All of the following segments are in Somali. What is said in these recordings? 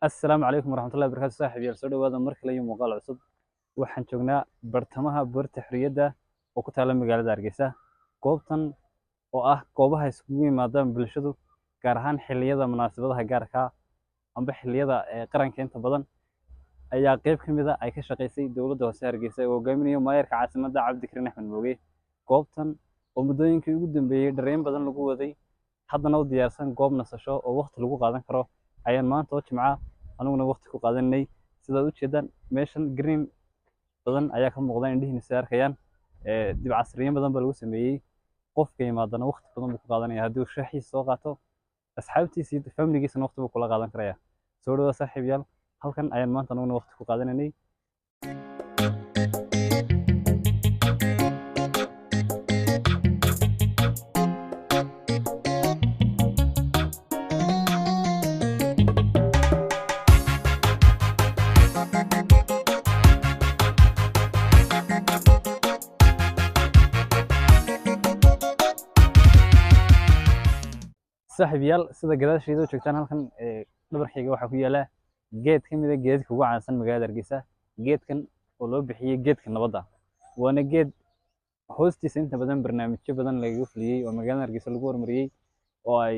Assalaamu calaykum waraxmatullahi wabarakaatu. Saaxiib yaal, soo dhawaada mar kale iyo muuqaal cusub. Waxaan joognaa bartamaha Buurta Xorriyadda oo ku taalla magaalada Hargeysa. Goobtan oo ah goobaha iskugu yimaadaan bulshadu, gaar ahaan xilliyada munaasabadaha gaarka ah amba xilliyada qaranka inta badan, ayaa qayb ka mid ah ay ka shaqaysay dowladda hoose Hargeysa oo hogaaminayo maayarka caasimadda, Cabdikariin Axmed Mooge. Goobtan oo muddooyinkii ugu dambeeyey dareen badan lagu waday, haddana u diyaarsan goob nasasho oo waqti lagu qaadan karo, ayaan maanta oo Jimca aniguna waqti ku qaadanay. Sidaad u jeedaan, meeshan green badan ayaa ka muuqda, indhihiina sida arkayaan. Dib casriyin badan baa lagu sameeyey. Qofka yimaadana waqti badan buu ku qaadanaya. Haddii uu shaaxiisa soo qaato, asxaabtiisa iyo familigiisana waqti buu kula qaadan karaya. Soo dhawaada, saaxiib yaal. Halkan ayaan maanta aniguna waqti ku qaadananay. Saaxiib yaal, sida gadaashayda u joogtaan, halkan dhabarkayga waxaa ku yaala geed ka mid ah geedka ugu caansan magaalada Hargeysa. Geedkan oo loo bixiyey geedka nabadda, waana geed hoostiisa inta badan barnaamijyo badan lagaga fuliyey oo magaalada Hargeysa lagu horumariyey, oo ay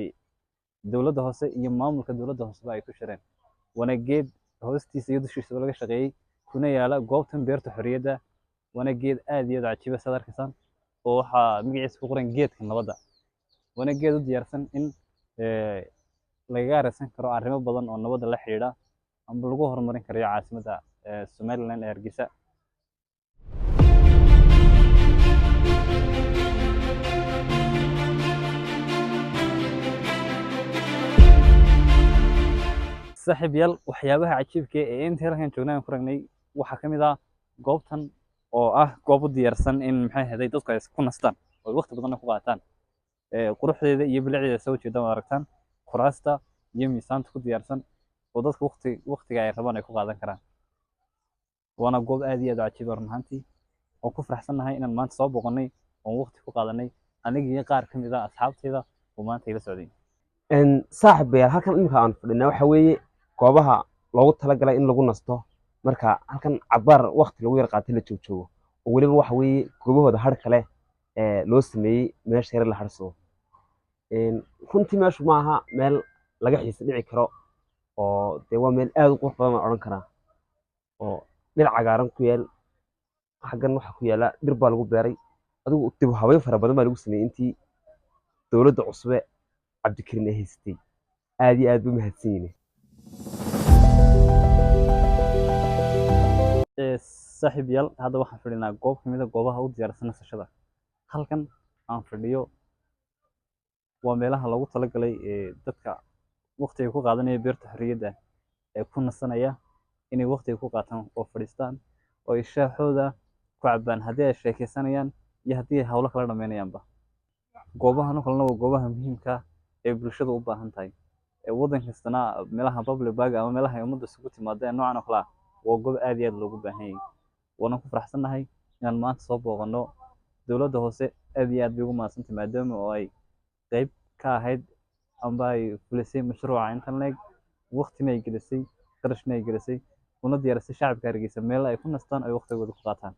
dowladda hoose iyo maamulka dowladda hooseba ay ku shireen. Waana geed hoostiisa iyo dushiisaba laga shaqeeyey, kuna yaala goobtan Beerta Xorriyadda. Waana geed aad iyo aad u cajiiba, sidaad arkaysaan, oo waxaa magaciisa ku qoran geedka nabadda. Waana geed u diyaarsan in lagaga aragsan karo arrimo badan oo nabadda la xidhiidha amba lagu horumarin karayo caasimadda Somaliland ee Hargeysa. Saaxiib yaal, waxyaabaha cajiibka ee inta halkan joognay aan ku ragnay waxaa ka mid ah goobtan oo ah goob u diyaarsan in, maxay ahayd, dadku ay ku nastaan oo ay waqti badanna ku qaataan. Quruxdeeda iyo bilicdeeda soo jeedaan waad aragtaan, kuraasta iyo miisaanta ku diyaarsan oo dadka waqtiga ay rabaan ay ku qaadan karaan. Waana goob aad iyo aad u cajiib ah run ahaantii, oo ku faraxsannahay inaan maanta soo booqannay oon waqti ku qaadanay, aniga iyo qaar ka mid ah asxaabtayda oo maanta ila socday. Saaxiibayaal, halkan imika aan fadhinaa waxa weeye goobaha loogu talagalay in lagu nasto, marka halkan cabaar waqti lagu yar qaatay la joogjoogo, oo weliba waxa weeye goobahooda har kale ee loo sameeyey, meesha yar la harsado. Runtii meeshu maaha meel laga xiisa dhici karo, oo dee waa meel aad u qurux badan baan odhan karaa, oo dhir cagaaran ku yaal. Xaggan waxaa ku yaala dhir baa lagu beeray. Adigu dib u habeyn fara badan baa lagu sameeyey intii dowladda cusube Cabdikariin ay haysatay. Aad iyo aad buu mahadsan yihiin. Saaxiib yaal, hadda waxaan fadhinaa goob ka mid ah goobaha u diyaarsan nasashada. Halkan aan fadhiyo waa meelaha loogu talagalay dadka waqtiga ku qaadanaya Beerta Xorriyadda ee ku nasanaya inay waqtiga ku qaataan oo fadhiistaan oo ay shaahooda ku cabaan, haddii ay sheekeysanayaan iyo haddii ay hawlo kala dhameynayaanba. Goobahan oo kalena waa goobaha muhiimka ah ee bulshadu u baahan tahay. Waddan kastana meelaha public park ama meelaha ay ummadda isugu timaado ee noocan oo kale ah waa goob aad iyo aad loogu baahan yahay. Waana ku faraxsannahay inaan maanta soo booqanno. Dowladda hoose aad iyo aad bay ugu mahadsantahay, maadaama oo ay qayb ka ahayd amba ay fulisay mashruuca intan leeg, waqtina ay gelisay, qarashna ay gelisay, una diyaarisay shacabka Hargeysa meel ay ku nastaan, ay waqtigooda ku qaataan.